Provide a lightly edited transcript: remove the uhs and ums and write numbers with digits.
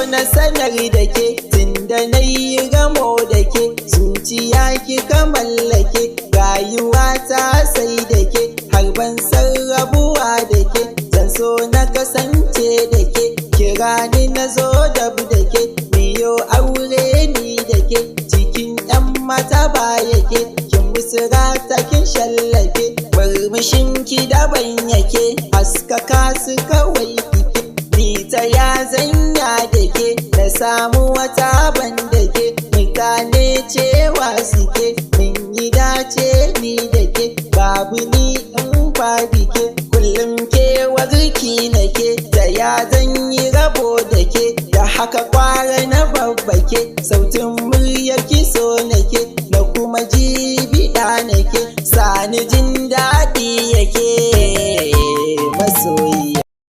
na sanar da ke, tunda na yi gamo da ke, zuciya kika mallake, rayuwa ta sai da ke, har ban san rabuwa da ke, zan so na kasance da ke, kira ni na zo dab da ke, miyo aure ni da ke, cikin 'yan mata ba yake, kin musu rata kin shallake, murmushin ki daban yake, haskaka su kawai kike, ni ta ya zanya da ke, na samu wata ban da ke, mutane cewa suke, mun yi dace ni da ke, babu ni in babu ke, kullum ke warki nake, da ya zan yi rabo da ke, da haka kwara na babbake, sautin muryar ki so nake, na kuma ji biɗa nake, sani jin daɗi yake.